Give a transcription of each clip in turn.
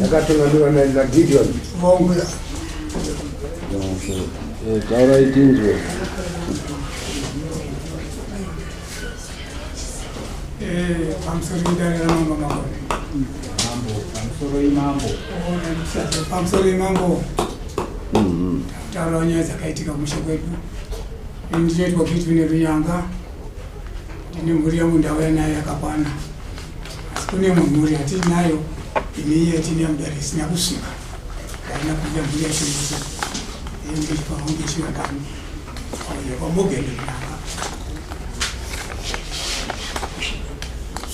Yakatungamirwa naGideon. Hongu. Taurai tinzwe. Pamusoro idare ramambo Makore. Mambo, pamusoro imambo. Pamusoro imambo. Taura nyaya dzakaitika kumusha kwedu. Ini ndinoitwa Kitwine Runyanga. Ndine mhuri yangu ndauya nayo yakakwana. Asi kune imwe mhuri yatiinayo ine iye yatiinayo mudare isina kusvika. Haina kuuya mhuri yacho yese. Iyo ndichifanira kunge ichiva kani. KwaMorgan Runyanga.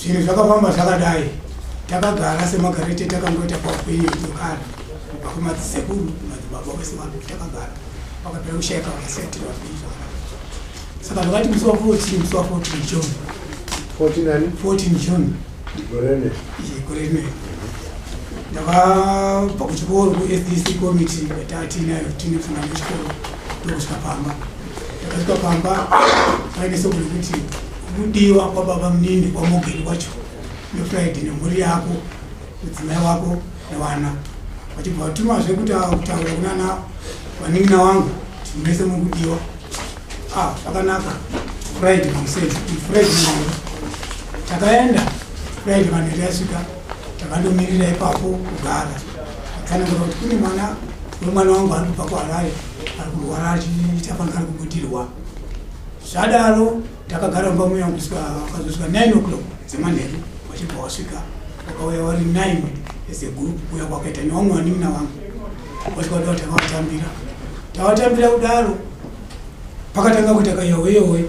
Zvinhu zvakafamba zvakadai. Takagara semagarete takangoita paupenyu hwedu kare. Kubva kumadzisekuru, madzibaba vese vanhu takagara. Vakapera kushaika vakasiya tiri vapenyu zvakanaka. Saka zvakati musi wa 14, musi wa 14 June. 14 ani? 14 June. Gore rine. Gore rine. Ndakabva kuchikoro kuSDC committee yatatiinayo tine musangano wechikoro ndokusvika pamba. Ndakasvika pamba paine soko rekuti kudiwa kwababa munini kwaMorgan kwacho neFriday nemhuri yako mudzimai wako nevana vachibva vatumazve kuti kutaura kunana vanin'ina wangu kuti mese muri kudiwa. Ah, zvakanaka. Friday makuseni, Friday manheru takaenda. Friday manheru yasvika, takandomirira ipapo kugara. Tsanangura kuti kune mwana wemwana wangu ari kubva kuHarare ari kurwara achiita fanira ari kubudirwa. Zvadaro takagara mumba muya kusvika akazosvika 9 o'clock dzemanheru, vachibva wasvika wakauya wari 9 as a group kuuya kwakaita nevamwe vanin'ina vangu. Vasvika kudaro takavatambira, tavatambira kudaro pakatanga kuita kayoweyowe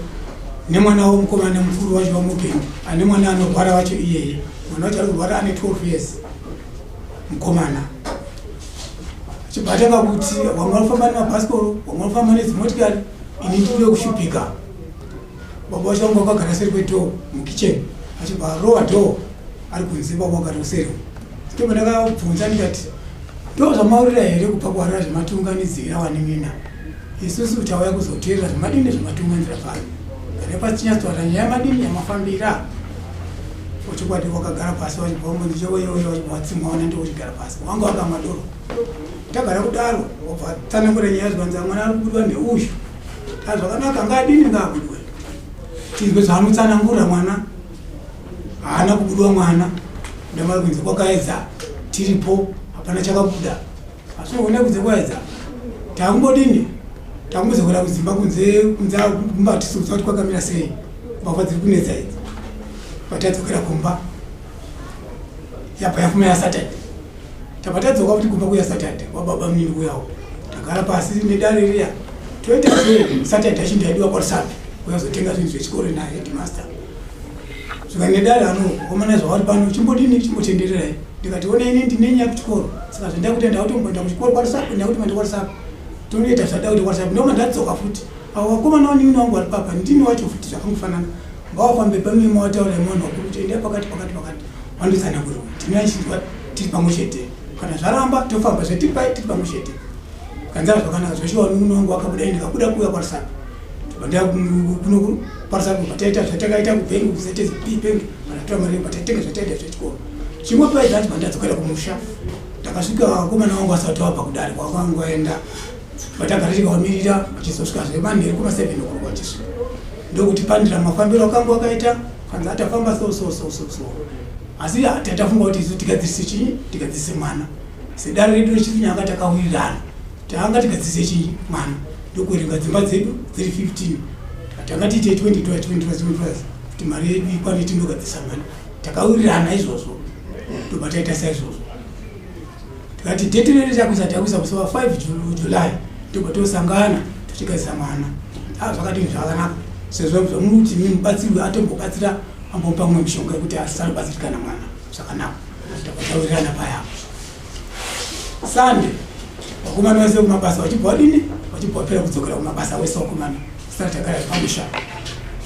nemwana womukomana mukuru wacho waMorgan ane mwana anorwara wacho iyeye. Mwana wacho ari kurwara ane 12 years mukomana. Achibva atanga kuti vamwe vanofamba nemabhasikoro, vamwe vanofamba nedzimotikari, ini ndikude kushupika. Baba vacho vanga vakagara seri kwedhoo mukicheni, achibva arova dhoo ari kunze, baba vakati kuseri. Ndobva ndakabvunza ndikati, ndo zvamaurira here kubva kuHarare zvamatiunganidzira vanin'ina? Isusu tauya kuzoteerera zvamadini zvamatiunganidzira pano. Kana pachinyatsotara nyaya madini yamafambira. Chokwadi wakagara pasi vachibva vamunzi choweyoyo vachibva vatsimwa vana ndokuchigara pasi. Wanga wakamwa doro. Tagara kudaro wabva tsanangura nyaya zvikanzi mwana ari kubudwa neuyu. Zvakanaka ngaadini ngaabudwe. Tinzwe zvaanotsanangura mwana. Haana kubudwa mwana. Ndamari kunze kwakaedza tiripo hapana chakabuda. Asi unoona kunze kwaedza. Takumbodini? Takumbodzokera kudzimba kunze kunze kumba tisi kuziva kuti kwakamira sei. Mbavha dziri kunetsa idzi. Patadzokera kumba. Yabva yafuma yaSaturday. Tabva tadzoka kuti kumba kuya Saturday kwababa munini kuyawo. Tagara pasi nedare riya. Toita sei? Saturday achi ndaidiwa kwaRusape kuyazotenga zvinhu zvechikoro naheadmaster. Zvika nedare ano komana zvavari pano chimbodini chimbotendererai. Ndikati ona ini ndine nyaya kuchikoro. Saka zvandakuita ndakutomboenda kuchikoro kwaRusape ndakutomboenda kwaRusape. Tonoita zvada kuti kwaRusape. Ndoma ndadzoka futi. Avo vakomana vanin'ina vangu vari papa ndini wacho futi zvakangofanana. Ngawafambe pamwe mawataura nevanhu vakuru kuti endai pakati pakati pakati. Vandotsanangurira tinachinzwa tiri pamwe chete. Kana zvaramba tofamba zve tiri pai tiri pamwe chete. Kanzara zvakanaka zveshuwa munun'una wangu wakabuda ini ndikabuda kuuya kwaRusape. Ndabva kuno kwaRusape pataita zvatakaita kubhengi kuZSB bank patatora mari patatenga zvataita zvechikoro. Chimwe paita ati pandadzokera kumusha ndakasvika vakomana vangu vasati vabva kudare kwakanga vaenda. Vatagara tikawamirira vachizosvika zve manheru kuma 7 o'clock vachisvika. Ndokuti pandira mafambiro akangu akaita kanzi atafamba so so so so so. Asi tatafunga kuti isu tigadzirise chii? Tigadzirise mwana. Sedare redu rechinyanga takawirirana. Tanga tigadzirise chii? Mwana. Ndokuverenga dzimba dzedu dziri 15. Tanga tiite 20 20 20 20 kuti mari yedu ikwane tindogadzirisa mwana. Takawirirana izvozvo. Ndobva taita saizvozvo. Tikati date rere takuisa takuisa musi wa 5 July ndobva tosangana tochigadzirisa mwana. Zvakadini zvakanaka sezvo zvamuri kuti mimi mubatsirwe atombobatsira ambopa mumwe mishonga yekuti asabatsirikana mwana zvakanaka. Takataurirana paya. Sunday vakomana vese kumabasa vachibva vadini vachibva vapera kudzokera kumabasa wese vakomana sati tagara pamusha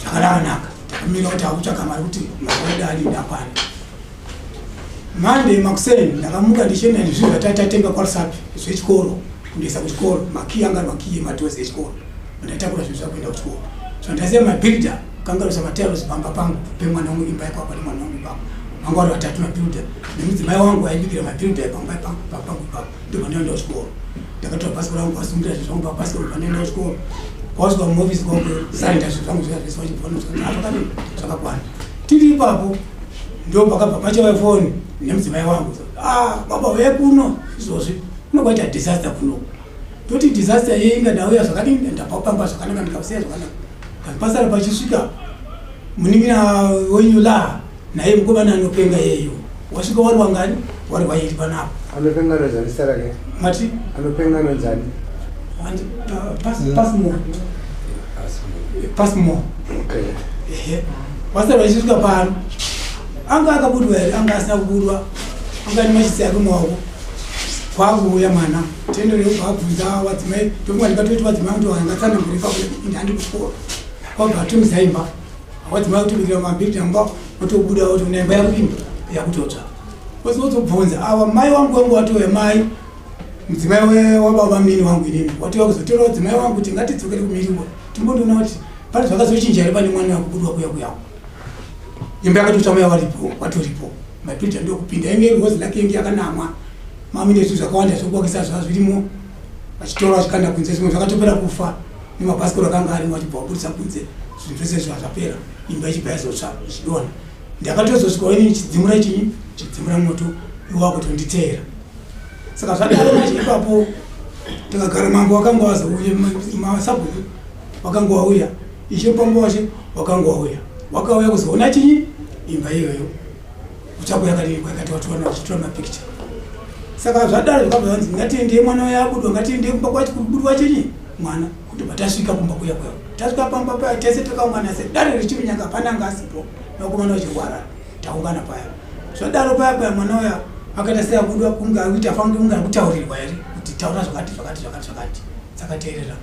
zvakanaka. Takamira kuti akutsvaga mari kuti mari yedu adini akwane. Monday makuseni ndakamuka ndichienda nezvinhu zvatatatenga kwaRusape zvechikoro kundoisa kuchikoro. Makiyi anga ari makiyi emadhozi echikoro. Ndaitakura zvinhu zvakuenda kuchikoro. So ndasiya mabuilder kangarusa matiles pamba pangu pemwana wangu imba yako apa nemwana wangu ipapo. Vanga vari vatatu mabhiridha nemudzimai wangu aibikira mabhiridha epamba papangu ipapo. Ndobva ndaenda kuchikoro. Ndakatora bhasikoro rangu kwasungira zvinhu zvangu pabhasikoro pandaenda kuchikoro. Kwasvika muofisi kwangu saenda zvinhu zvangu zviya zvese vachibva zvakadini zvakakwana. Tiri ipapo ndo pakabva pachava foni nemudzimai wangu. Ah, baba uye kuno izvozvi kunokwaita disaster kuno. Toti disaster yei inga ndauya zvakadini ndabva pamba zvakanaka ndikausiya zvakanaka. Kanzi pasara pachisvika munin'ina wenyu la naye mukomana anopenga yeyo wasvika wari wangani wari wairi panapa. Anopenga anonzani zita rake? Mati? Anopenga anonzani? Andi pass pass more. Pass more. Okay. Ehe. Wasara vachisvika pano. Anga akabudwa here? Anga asina kubudwa. Anga ane machisi ake mumaoko. Kwakuuya mwana. Tendo rekubva abvunza wadzimai. Ndofunga ndikatoti wadzimai kuti wangatsanangura ipapo nekuti handi kuchikoro. Kwabva atumidza imba. Wadzimai kutobikira mabhiriji amba otobuda otoona imba yakudini yakutotsva. Ozi wozobvunza ava mai wangu wangu watouya mai mudzimai wababa munini wangu inini watouya kuzotora mudzimai wangu kuti ngatidzokere kumiriwo timbondoona kuti pane zvakazochinja here pane mwana wakubudwa kuya kuya. Imba yakatotsva mai waripo watoripo mabhiriji ndokupinda inge iri hozi lake inge yakanamwa mamine zvinhu zvakawanda zvekuvakisa zvava zvirimo vachitora vachikanda kunze zvimwe zvakatopera kufa nemabhasikoro akanga arimo vachibva vaburitsa kunze zvinhu zvese zviva zvapera imba ichibva yazotsva ichidonha ndakatozosvikawo ini chidzimura chinyi chidzimura moto iwo wakutonditeera saka zvadaro manje ipapo tikagara mambo wakanga wazouya masabhuku wakanga wauya ishe pambo washe wakanga wauya wakauya kuzoona chinyi imba iyoyo kutsvako yakadii yakati watoona vachitora mapicture saka zvadaro zvakabva zvanzi ngatiendei mwana uya abudwa ngatiendei kumba kwacho kubudwa chinyi mwana kutobva tasvika kumba kuya kuya tasvika pamba paya tese takaungana sedare rechimunyanga hapana anga asipo vakomana vachirwara taungana paya zvadaro paya paya mwana uya akaita seabudwa kunge akuita fange kunge akutaurirwa here kuti taura zvakati zvakati zvakati zvakati sakateerera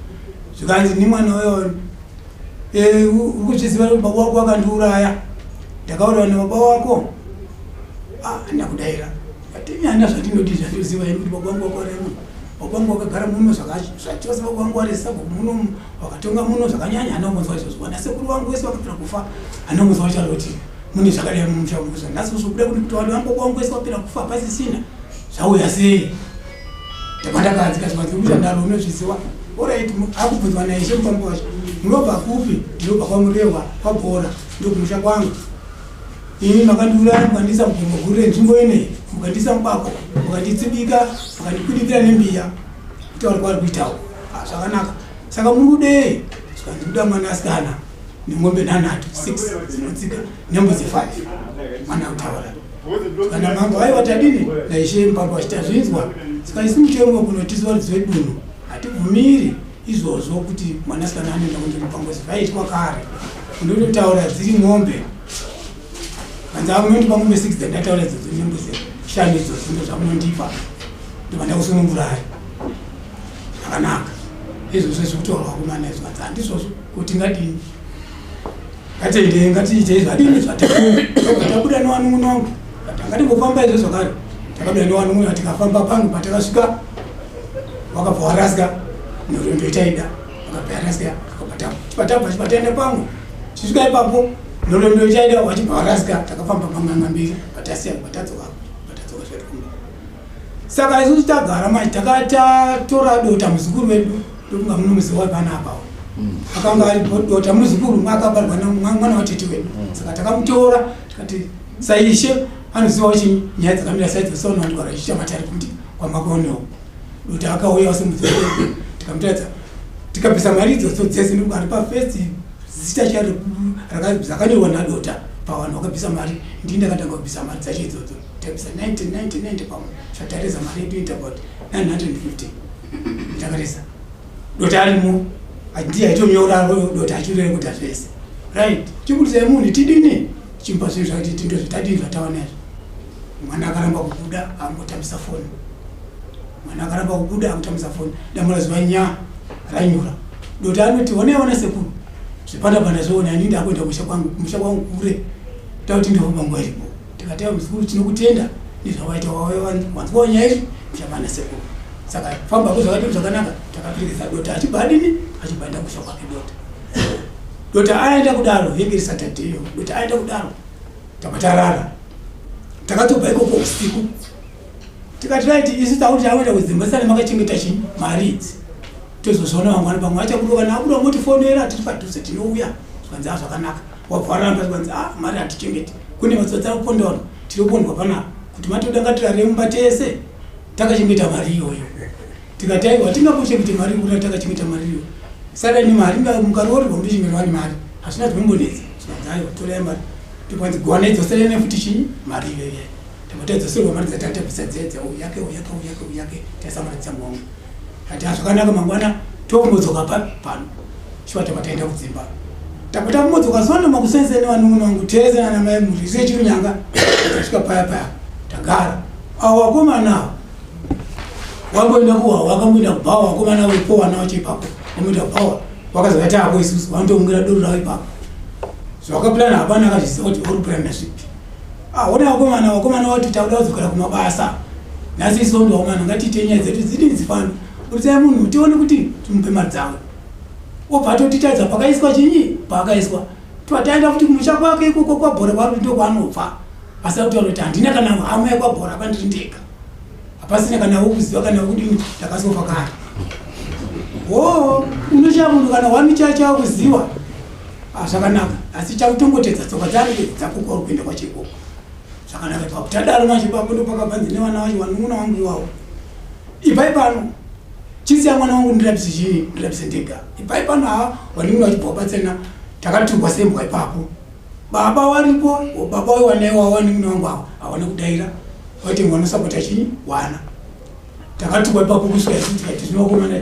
zvikanzi ni mwana uyo eh, uri kuzviziva kuti baba wako akandiuraya ndakauraya nababa wako ah, ndakudaira Atini hana zvandinoti zvandoziva ini kuti baba vangu vakauraya munhu. Baba vangu vakagara muno zvachose baba vangu vari sabhuku muno vakatonga muno zvakanyanya hana kumbonzwa izvozvo. Vana sekuru vangu vese vakapera kufa hana kumbonzwa vachitaura kuti mune zvakadai mumusha umu. Nhasi uzobuda kuti kuti vanhu vangu baba vangu vese vapera kufa pasisina zvauya sei? Ndabva ndakadzika zvikanzi kuti ndaro unozviziva. Alright akubvunzwa naishe mufambi wacho. Munobva kupi? Ndinobva kwaMurehwa kwaBhora ndokumusha kwangu. Ini makandiuraya mukandiisa mugomo guru renzvimbo ineyi, mukandiisa mubako, mukanditsibika, mukandikwidibira nembiya. Kutaura kwaari kuitawo ah, zvakanaka. Saka muri kudei? Zvikanzi kuda mwanasikana nemombe nhanhatu 6 dzinotsika nembudzi 5. Mwana kutaura. Kana mambo aiwa tadini naishe mupambo vachitazvinzwa. Saka isu mutemo kuno tisu varidzi vedunhu hatibvumiri izvozvo kuti mwanasikana anoenda kundoripa ngozi zvaitwa kare undototaura dziri mombe kanzi amunondipa mombe 6 dzandataura idzodzo nembudzi shanu idzodzo ndo zvamunondipa ndobva ndakusunungurai zvakanaka izvozvo zvekutaurwa kumana izvo kanzi handizvozvo kuti ngadini ngatiendei ngatiitei zvadini zvatabuda newanun'una wangu ngatingofamba izvo zvakare takabuda newanun'una tikafamba pano patakasvika wakabva warasika nhoroondo itaida wakabva yarasika chipatapa chipataenda pamwe chisvika ipapo nhoroondo itaida wachibva warasika takafamba pang'anga mbiri patasiya patadzoka patadzoka zvedu kumba saka isusu tagara manje takatatora dota muzukuru wedu ndokunga munomuziva panapa akanga ari dota muzukuru akabarwa mwana watete wedu saka takamutora tikati saishe anoziva kuti nyaya dzakamira saidzo sono anogara achiita matare kuti kwamakonewo dota akauya wasimudza tikamutaridza tikabvisa mari idzodzo dzese ndikugari pafirst zita charo dzakanyorwa nadota pavanhu vakabvisa mari ndii ndakatanga kubvisa mari dzacho idzodzo tabvisa 1990 pamwe zvatareza mari yedu inoita about 950 takareza dota arimo ndiye aitonyora dota achirekudha zvese right chibudisai munhu tidini chimupa zvinhu zvakati tindozvitadini zvatawana izvo mwana akaramba kubuda angotambisa foni mwana akaramba kubuda angotambisa foni damura zuva nya ranyura dota anoti honai ona sekuru zvipanda panda zvoona ini ndakuenda kumusha kwangu kumusha kwangu kure takuti ndofamba nguva iripo tikati muzukuru tinokutenda nezvawaita wanzwawo nyaya izvi muchavana sekuru saka famba ko zvakati zvakanaka takaperekedza dota achibva adini achibva aenda kusha kwake dota dota aenda kudaro yenge iri saturday dota aenda kudaro tabva tarara. Takatobva ikoko usiku tikati right, isu takuti takuenda kudzimba sani makachengeta chi mari idzi, tozozviona mangwana, pamwe achakudo kana akuda motifonera tiri padhuze tinouya. Zvikanzi a zvakanaka. Wabva waramba, zvikanzi a mari hatichengeti, kune matsotsi ari kuponda vanhu, tiri kupondwa panapa kuti matoda ngatirare mumba tese takachengeta mari iyoyo. Tikati aiwa, tingakuchengete mari kuna takachengeta mari iyoyo, saka ni mari mukaroorerwa mutochengeta mari, hazvina zvinombonetsa. Zvikanzi aiwa, torai mari. Tikwanzi gwana idzoserei nefuti chinyi mari iyoyo. Tabva tadzoserwa mari dzatatabvisa dzedza, uyu yake, uyu yake, uyu yake, uyu yake, taisa mari dzamwangu. Ati hazvakanaka, mangwana tokumbodzoka pano. Shuwa tabva taenda kudzimba, tabva takumbodzoka zondo makusenseni vanun'una vangu tese nana mai muri sechirunyanga. Tasvika paya paya tagara, avo vakomana avo wamboenda kuwa wakamboenda kubhawa, vakomana vepo vana vacho ipapo vamboenda kubhawa, vakazovati avo isusu vanotoungira doro ravo ipapo. Zvavakapurana hapana akazviziva kuti uri kupurana zvipi. Ona vakomana, vakomana vati takuda kudzokera kumabasa nhasi isondo, vakomana ngatiite nyaya dzedu dzidini dzifambe, uritsai munhu tione kuti timupe mari dzavo. Obva atotitadza pakaiswa chinyi paakaiswa, twataenda futi kumusha kwake ikoko kwabhora kwaari kuti ndokwaanobva, asi akutaura kuti handina kana hama yekwabhora apa, ndiri ndega, hapasina kana wokuziva kana wokudini, ndakasofa kare. O unoshaya munhu kana wani chakuziwa zvakanaka, asi chakutongotedza tsoka dzake dzako kwauri kuenda kwacho ikoko zvakanaka. Ipapo tadaro manje, ipapo ndopakabvanzi nevana vacho, vanun'una vangu iwavo, ibvai pano, chisiya mwana wangu ndirapise chii, ndirapise ndega, ibvai pano. Ha, vanun'una vachibva vabatsirana, takaturwa sembwa ipapo. Baba waripo, baba wewanaiwa wanun'una wangu avo hawana kudaira, vaiti vanosapota chii wana. Takatukwa ipapo kusvika isu tikati zvinokomana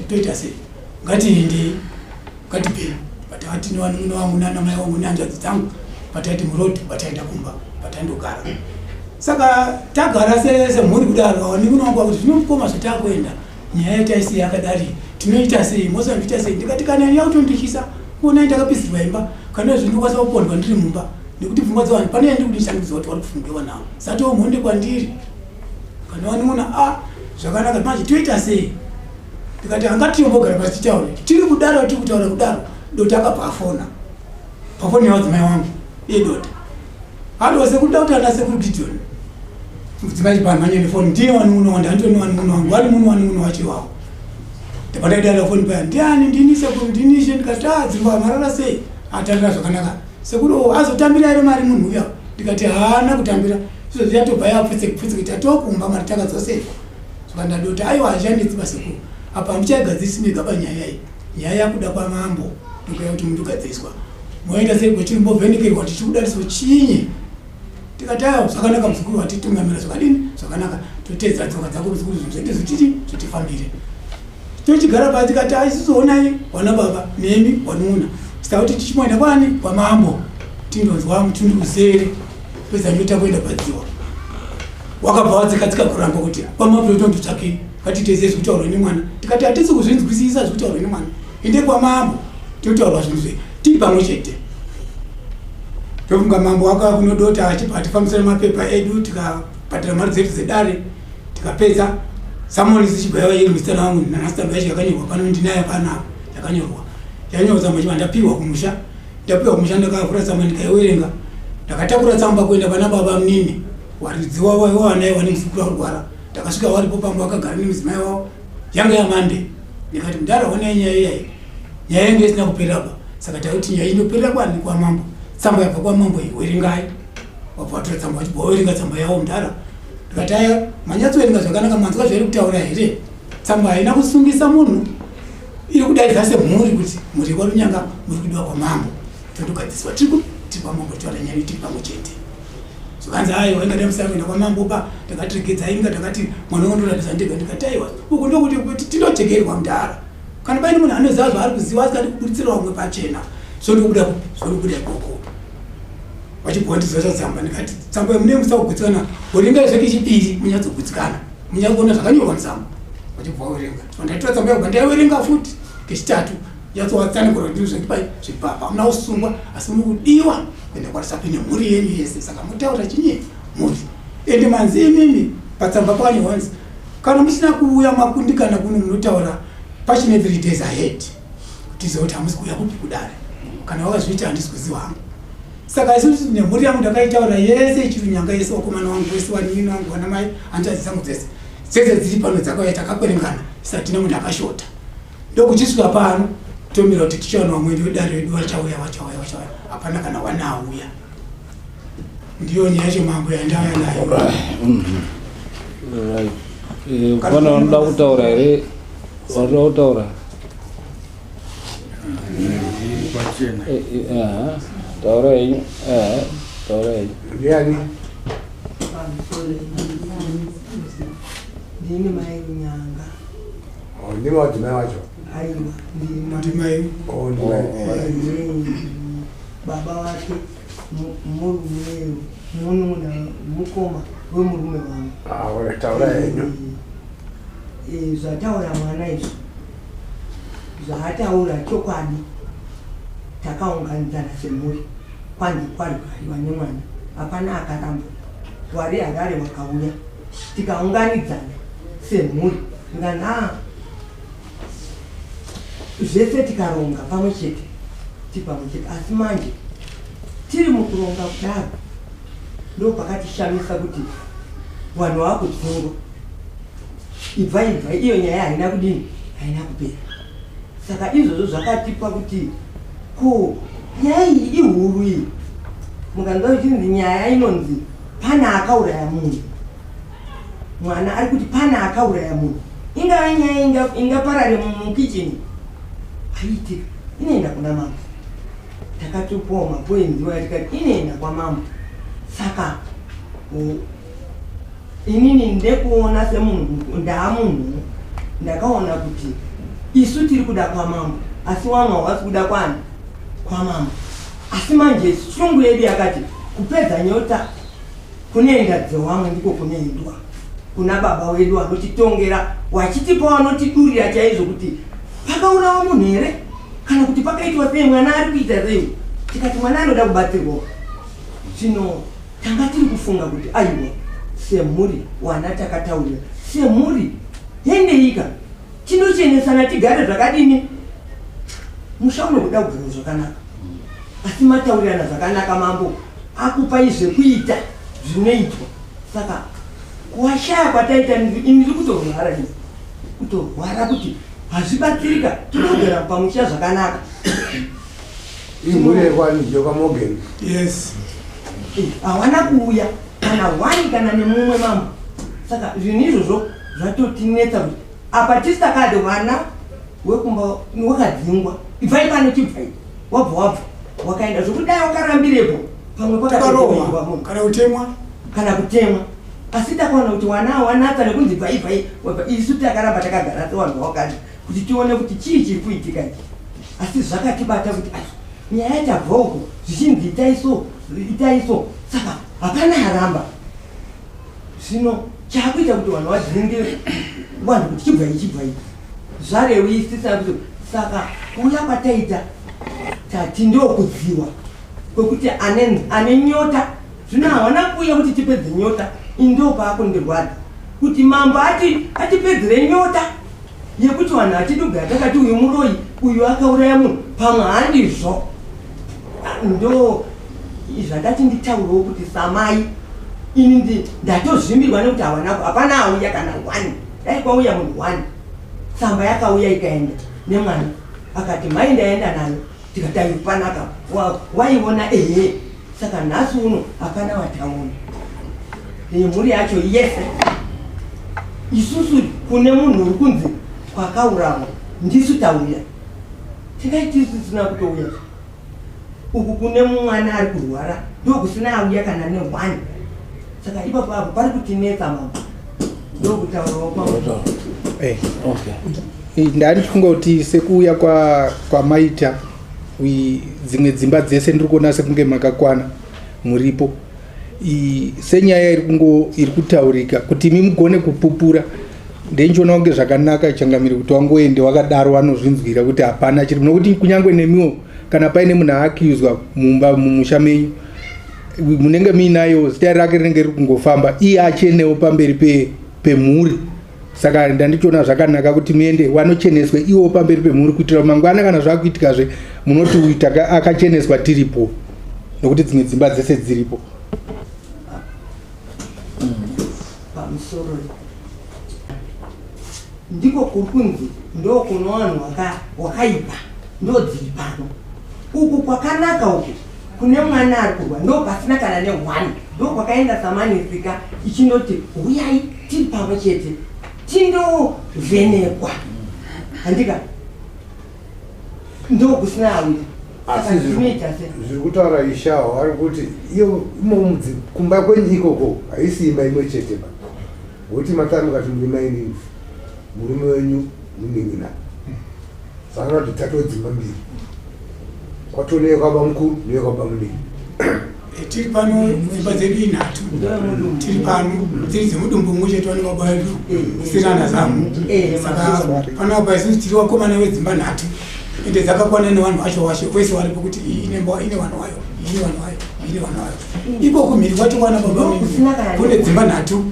toita sei, ngatiendei, ngatibvei. Patakati nevanun'una vangu nana mai vangu nehanzvadzi dzangu, pataiti muroad, pataenda kumba pataindogara. Saka tagara semhuri kudaro, vanun'una vangu vakuti zvinomukoma zvatakuenda, nyaya yataisiya yakadari tinoita sei, mosandiita sei? Ndikati kana yakutondityisa kuonai ndakapisirwa imba, kana zvindokwanisa kupondwa ndiri mumba, nekuti pfungwa dzevanhu pane yandiri kudishandisa kuti vari kufungiwa navo satiwo mhonde kwandiri kana vanun'una. A zvakanaka, manje toita sei? Ndikati hangatiyombogara pasi titaure. Tiri kudaro, tiri kutaura kudaro, dota akabva afona pafoni yavadzimai wangu iye dota hado sekuru da kuti ana sekuru Gideon. Mudzimai chibamhanye nefoni, ndiye wanun'una wangu, handitoni wanun'una wangu wari munhu wanun'una wacho iwawo. Ndabva ndaidara foni paya, ndiani? Ndini sekuru, ndinishe. Ndikati a dzimba marara sei? Atarira zvakanaka sekuru. O azotambira here mari munhu uya? Ndikati haana kutambira, izvo zviyatobva yapfutse pfutse kuti atokumba mari takadzoserwa. Zvakandadoti aiwa, hazvichanditsi basekuru, apa hamuchaigadzirisi mega panyaya iyi, nyaya yakuda kwamambo, ndokuya kuti mundogadziriswa moenda sei kwechirimbovhenekerwa kuti chikudariso chinyi. Tikati aiwa, zvakanaka muzukuru, watitungamira zvakadini, zvakanaka, totedza tsoka dzako muzukuru, zvinhu zvedu zvititi zvitifambire. Tochigara pasi tikati aisusu onai wana baba nemi wanuna saka kuti tichimoenda kwani kwamambo tindonzwa mutundu uzere pedza ndoita kuenda padziwa. Wakabva wadzika-tsika kuramba kuti kwamambo totondotsvakei, ngatiteze zvekutaurwa nemwana. Tikati hatisi kuzvinzwisisa zvekutaurwa nemwana, ende kwamambo totaurwa zvinhu zve tiri pamwe chete. Tofunga mambo waka kunodota achibva atifambisira mapepa edu, tikabhadhara mari dzedu dzedare, tikapedza. Samoni zichibva yava iri musitana wangu nanhasi, tsamba yacho yakanyorwa pano, ndinayo panapa yakanyorwa, yanyorwa tsamba chibva ndapiwa kumusha. Ndapiwa kumusha, ndakavhura tsamba ndikaiwerenga. Ndakatakura tsamba kuenda pana baba munini waridziwa waiwa naye wane muzukuru arwara. Ndakasvika waripo pamba wakagara nemudzimai wavo, yanga yamande. Ndikati mudhara, honai nyaya iyayi, nyaya yange isina kuperera pa, saka takuti nyaya inoperera kwani kwamambo, tsamba yabva kwamambo iyi, werengai. Wabva watora tsamba, wachibva wawerenga tsamba yavo mudhara. Ndikati aya manyatsoverenga zvakanaka, manzwa zvairi kutaura here? Tsamba haina kusungisa munhu, iri kudaidza semhuri kuti mhuri kwaRunyanga muri kudiwa kwamambo, tondogadziswa tiri tiri kwamambo, taura nyaya tiri pamwe chete. Zvikanzi aiwa, ingada musara kuenda kwamambo pa ndakatiregedzai, inga takati mwana wondoratidza ndega. Ndikati aiwa, uku ndokuti kuti tinochekerwa mudhara, kana paine munhu anoziva zvaari kuziva asikadi kuburitsira vamwe pachena, zvondobuda kupi, zvondobuda ikoko. Vachibva vandizosa tsamba, ndikati tsamba yamunenge musakugutsikana, werengai zvekechipiri munyatsogutsikana, munyatsoona zvakanyorwa mutsamba. Vachibva vawerenga, ndatora tsamba yabva ndaiwerenga futi kechitatu, nyatsowatsanangura kuti ndizvo zvipapa, hamuna kusungwa asi muri kudiwa kuenda kwaRusape nemhuri yenyu yese, saka mutaura chinyi mhuri ende manzi imimi patsamba pakanyorwa nzi kana musina kuuya makundikana kuno, munotaura pachine 3 days ahead kuti ziva kuti hamusi kuuya kupi kudare. Kana wakazviita handisi kuziva hangu. Saka isusu nemhuri yangu ndakaitaura yese ichiri nyanga yese, vakomana vangu vese, vanin'ina vangu, vana mai, hanzvadzi dzangu dzese dzese dziri pano dzakauya, takakwerengana tisatina munhu akashota. Ndokuchisvika pano tomira kuti tichaona vamwene vedare vedu vachauya, vachauya, vachauya, hapana kana wana auya. Ndiyo nyaya yacho, mambo, yandauya nayo. Right. Pana vanoda kutaura here? Vanoda kutaura? Pachena. Aha. Taura henyu. Aha. Taura henyu. Ndiani? Pamusoro, ndini mai Nyanga. Oh, ndimi wadzimai wacho? Aiwa, ndini. Ndimai. Oh, ndimai. Baba wake murume, munun'una, mukoma wemurume wangu. Ah, ora, taura henyu. Zvataura mwana izvi, zvaataura chokwadi. Takaunganidzana semhuri, kwanzi kwarwariwa nemwana, hapana akaramba. Wari Harare wakauya, tikaunganidzana semhuri, ngana zvese tikaronga pamwe chete, tiri pamwe chete. Asi manje tiri mukuronga kudaro, ndo pakatishamisa kuti vanhu vakudzingwa, ibva, ibva. Iyo nyaya haina kudini, haina kupera. Saka izvozvo zvakatipa kuti ko nyaya iyi ihuru iyi. Mukanzwa ichinzi nyaya inonzi pana akauraya munhu, mwana ari kuti pana akauraya munhu, ingave nyaya ingaparare mukicheni, haiitika, inoenda kuna mambo. Takatopuwa mapoints waya, tikati inoenda kwamambo. Saka inini ndekuona semunhu, ndaamunhu, ndakaona kuti isu tiri kuda kwamambo, asi wamwe hawasi kuda kwani, kwamambo. Asi manje shungu yedu yakati kupedza nyota kunoenda dzewamwe, ndiko kunoendwa kuna baba wedu vanotitongera, wachitipa, vanotidurira chaizvo kuti pakaurawa munhu here kana kuti pakaitwa sei, mwana ari kuita sei. Tikati mwana anoda kubatsirwa. Zvino tanga tiri kufunga kuti aiwa, semhuri wana takataurira semhuri, hendeika tinochenesana, tigare zvakadini, musha unokuda kugara zvakanaka. Asi mataurirana zvakanaka, mambo akupai zvekuita zvinoitwa. Saka kuwashaya kwataita, ini ndiri kutorwara, ini kutorwara kuti hazvibatsirika, tinogara pamusha zvakanaka. Imhuri yekwani, yekwaMorgan? Yes. Hawana kuuya kana one kana nemumwe, mambo. Saka zvinhu izvozvo zvatotinetsa kuti apa tisakade vana wekumba wakadzingwa, ibvai pano, chibvai, wabva, wabva, wakaenda zvokudai, wakarambirepo pamwe takarohwa pakatoiwa munhu kana kutemwa. Kana kutemwa. Asi takaona kuti wana wanatsa nekunzi bvai, bvai, wabva. Isu takaramba takagara sevanhu vakati kuti tione kuti chii chiri kuitika ichi. Asi zvakatibata kuti ai, nyaya tabva uku zvichinzi itai so, itai so, saka hapana aramba. Zvino chaakuita kuti vanhu vadzinge vanhu kuti chibvai, chibvai, zvarewi tisina kuti. Saka kuuya kwataita, tati ndokudziwa kwekuti ane nyota. Zvino hawana kuuya kuti tipedze nyota. Indo paakundirwadza kuti mambo ati atipedzere nyota yekuti vanhu hatidi kugara takati uyu muroyi, uyu akauraya munhu, pamwe handizvo. Ndo zvandati nditaurewo kuti samai ini ndatozvimbirwa nekuti hawana, hapana auya kana one. Dai kwauya munhu one. Tsamba yakauya ikaenda nemwana, akati mai ndaenda nayo, tikati ayo panaka, waiona ehe. Saka nhasi uno hapana wataona nemhuri yacho yese. Isusu kune munhu uri kunzi kwakaurawa, ndisu tauya, tingaiti tisina kutouya uku kune mwana ari kurwara, ndokusina auya kana neone. Saka ipapo apo pari kutinetsa, mambo, ndokutaurawo kwangu. Ndari kungoti sekuuya kwamaita dzimwe dzimba dzese, ndiri kuona sekunge makakwana muripo. Senyaya iri kungo iri kutaurika kuti imi mugone kupupura, ndenchiona kunge zvakanaka, changamire, kuti wangoende wakadaro, vanozvinzwira kuti hapana chiri, nokuti kunyange nemiwo kana paine munhu aaccuswa mumba, mumusha menyu, munenge muinayo, zita rake rinenge riri kungofamba, iye achenewo pamberi pemhuri. Saka ndandichiona zvakanaka kuti muende wanocheneswe iwo pamberi pemhuri, kuitira mangwana kana zvakuitikazve munoti uyu akacheneswa tiripo. Nokuti dzimwe dzimba dzese dziripo. Pamusoro ndiko kuri kunzi ndokuno vanhu wakaipa ndodziri pano. Uku kwakanaka uku kune mwana ari kurwa ndo pasina kana nehwani, ndo kwakaenda samanisika ichinoti huyai tiri pamwe chete tindovhenekwa, handika ndo kusina awiri. Asi zviri kutaura ishawo ari kuti iyo imomo kumba kwenyu ikoko haisi imba imwe chete ba, nokuti matari mukati muri mainini, murume wenyu munin'ina, saka kuti tatoo dzimba mbiri, kwatoneye kwaba mukuru neye kwaba munini. Tiri pano dzimba dzedu inhatu, tiri pano dziri dzemudumbu mumwe chete vane baba vedu sirana zamu. Saka panapa isusu tiri vakomana vedzimba nhatu, ende dzakakwana nevanhu vacho vacho wese varipo, kuti iyi ine mba ine vanhu vayo, iyi ine vanhu vayo, iyi ine vanhu vayo. Iko kumhiri kwacho kwana baba munini kune dzimba nhatu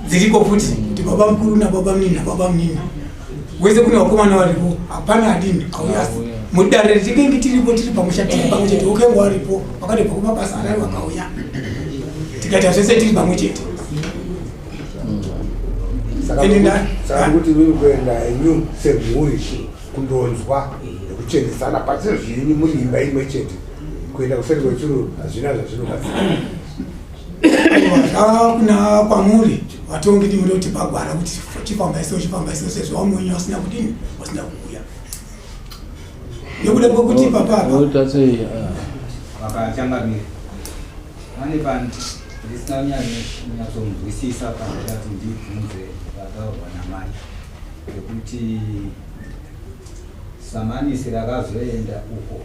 dziriko futi, kuti baba mukuru nababa munini nababa munini wese, kune vakomana varipo, hapana adini auya. Asi mudare ritinenge tiripo, tiri pamusha, tiri pamwe chete. Ukengo varipo vakatobva kumabasa arari vakauya, tikaita zvese tiri pamwe chete. Saka kuti muri kuenda henyu semhuri kundonzwa nekuchenesana pasi zvenyu muri imba imwe chete, kuenda kuseri kwechuru hazvina zvazvinobatsira. Zvava kuna kwamuri vatongi, ndimuri kuti pagwara kuti chifamba iso chifamba iso, sezvo vamwe wenyu vasina kudini, vasina kuuya nekuda kwekuti papapa. Oita sei? Vakachangamira, pane panhu ndisina kunyatsonzwisisa pandati ndibvunze vataurwa namai yekuti samanisi rakazoenda uko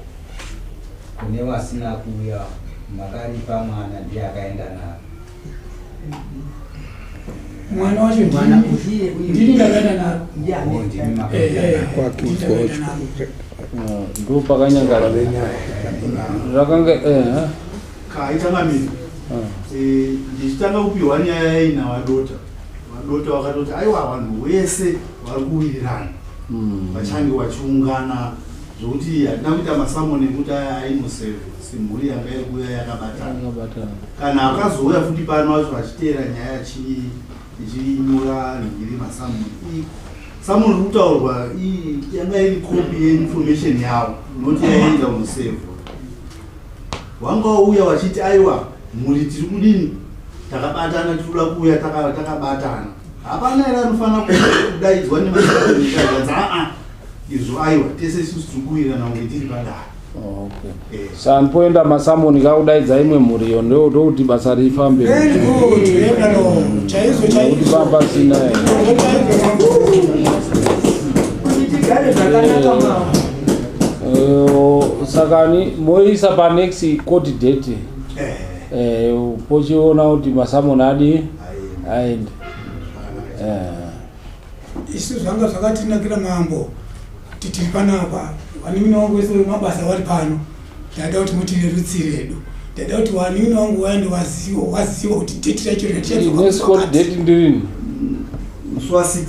kune vasina kuuya, makaripa mwana ndiye akaenda naro? Mwana wacho ndini ndakaenda naro. Oh, ndimi makaenda naro. Kwake Ndini ndakaenda naro. Ndo pakanyangara zvakanga Kaitangamiri, ndichitanga kupiwa nyaya iyi navadota, vadota vakatoti aiwa, vanhu vese vari kuwirirana vachange vachiungana, zvokuti hatina kuita masamoni ekuti aya ainosevha semhuri yanga iri kuuya yakabatana. Yakabatana. Kana akazouya futi pano vacho vachiteera nyaya ichinyora nhingiri masamoni, samoni iri kutaurwa yanga iri copy yeinformation yavo, noti yaienda kunosevhwa. Wanga wauya wachiti aiwa, mhuri tiri kudini, takabatana, tiri kuda kuuya takabatana. Hapana here anofanira kudaidzwa nemaanzi aa izvo, aiwa, tese isusu tiri kuwirirana kunge tiri padare. Okay. Saka masamoni kakudaidza imwe mhuri iyo ndokuti basa rifambe. Very good, yedaro chaizvo. Kuti chaizvo. pasina. Kuti tigare zvakanaka mama. Saka ni moisa panext court date, pochiona kuti masamoni adi aende. Isu zvanga zvakatinakira mambo kuti tiri panapa, vanin'ina vangu vese vemabasa vari pano. Ndaida kuti mutirerutsire hedu, ndaida kuti vanin'ina vangu vaende waziwa kuti date racho Next court date ndirini? Musi wa6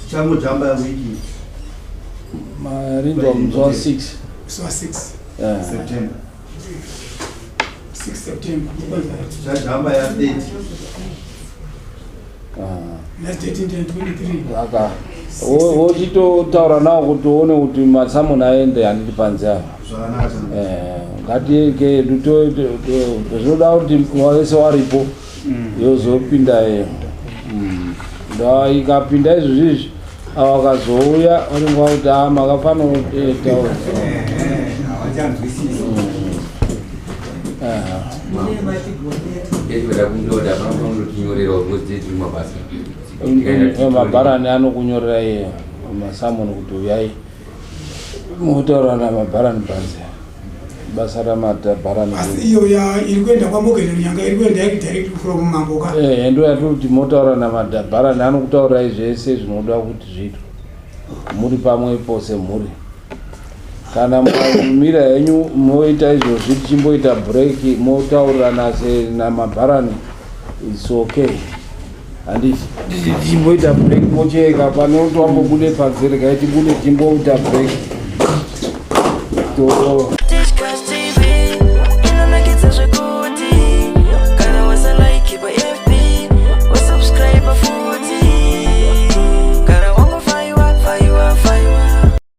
tichangojamba wiki. Marinzwa musi wa6. Musi wa6. September. 6 September. Tichajamba ya30. Last date in 23. Saka wochitotaura nawo kuti uone kuti masamoni aende, handiti, panze apa. Zvakanaka. Ngatieke zvinoda kuti vese waripo yozopinda iyo. Nda ikapinda izvozvizvi, ava vakazouya vanenge vakuti a makafanira kutaura. Havachanzwisisi. Mune matigonera. Toda kundoda panotinyorerawo because tiri mabasa. Mabharani anokunyorera iye masamoni kuti uyai motaura namabharani panze, basa ramabharani. Asi iyo ya iri kuenda kwaMogeni nyanga iri kuenda iri direct from mambo ka? Ndo yatiri kuti motaura namadhabharani, anokutaurirai zvese zvinoda kuti zviitwe muri pamwepo semhuri. Kana mamira henyu moita izvozvi, tichimboita break, motaurirana namabharani, it's okay, handiti? Tichimboita break, mocheka pane kuti wambobude panze, regai tibude timboita break to.